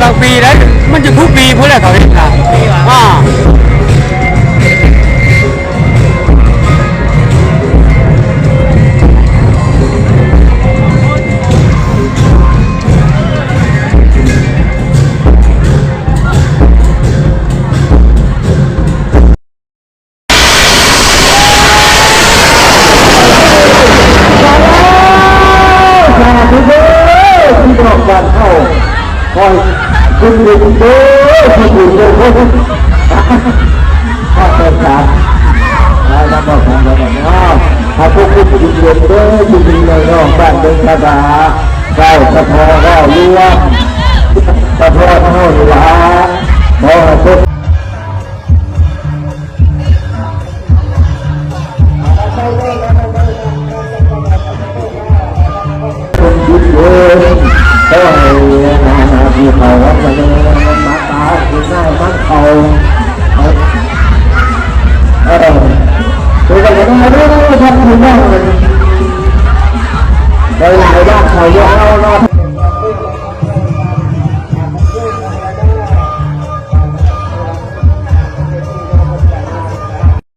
ເກົ້າປີໄດ້ ມັນຈະທຸກປີພຸ້ນແຫຼະເຂົາເຮັດນະ ອ່າ. ສາທຸເດີ ພີ່ນ້ອງບ້ານເຮົາ ຂໍໃຫ້ຢູ່ດີມີແຮງເດີ ຢູ່ດີມີແຮງເດີ ຂໍໃຫ້ສາທຸ ນຳບໍ່ທັນແລ້ວເນາະ ໃຫ້ພວກຄຸນຢູ່ດີມີແຮງເດີ ຢູ່ດີມີແຮງເດີ ພີ່ນ້ອງບ້ານເມືອງທາດາ ເຈົ້າສະເພາະເວົ້າລວມ ສະເພາະເຮົານີ້ລະ ຂໍໃຫ້ພວກ ຄົນຄິດເຫັນ ຂໍໃຫ້ໜ້າທີ່ເຂົາມາຕາທີ່ໜ້າມັນເຂົາ ເອີ ເປັນກັນໄດ້ເດີ ທ່ານພີ່ນ້ອງ ໄດ້ຫຼາຍບ້ານເຂົາຢູ່ເຮົາເນາະ.